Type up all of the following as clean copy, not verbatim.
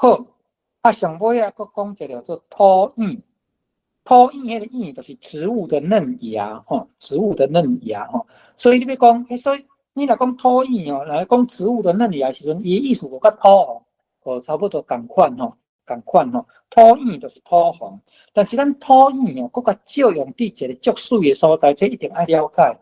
好，啊，上尾啊，閣講一个叫做土壤。土壤彼个壤就是植物的嫩芽，吼，植物的嫩芽，吼。所以你欲講，所以你若講土壤哦，來講植物的嫩芽時陣，伊意思無佮土紅，哦，差不多仝款吼，仝款吼。土壤就是土紅，但是咱土壤哦，閣較少用佇一個足媠的所在，這一定愛了解。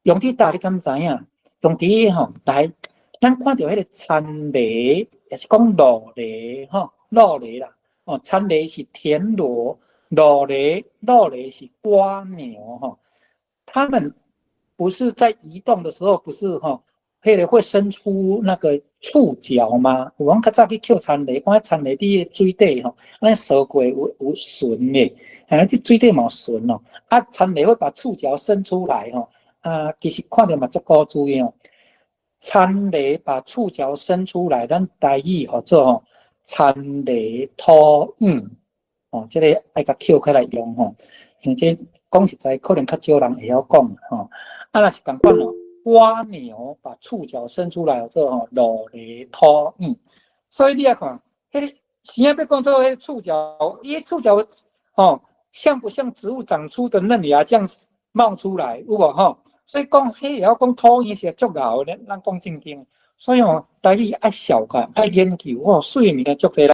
用佇佗你敢知影？用佇吼來，咱看著彼个田螺，抑是講蘆螺吼，蘆螺啦，哦，田螺是田螺，蘆螺，蘆螺是蝸牛吼。他們不是在移動的時候，不是吼，彼个會伸出那個觸角嗎？有阮較早去抾田螺，看彼田螺佇水底吼，按呢踅過有巡的，啊，佇水底嘛有巡哦。啊，田螺會把觸角伸出來吼，啊，其實看著嘛足古錐的哦。田螺把觸角伸出來，咱台語號做吼，田螺吐湧，哦，這個愛共抾起來用吼，因為這講實在，可能較少人會曉講吼。啊，若是仝款哦，蝸牛把觸角伸出來，做吼蘆螺吐湧。所以你來看，彼个生欲講做彼个觸角，伊觸角吼，像不像植物長出的嫩芽這樣冒出來，有無吼？所以講，彼會曉講吐湧是足𠢕的，咱講正經。所以吼，台語愛紹較愛研究，哦，媠的物件足濟。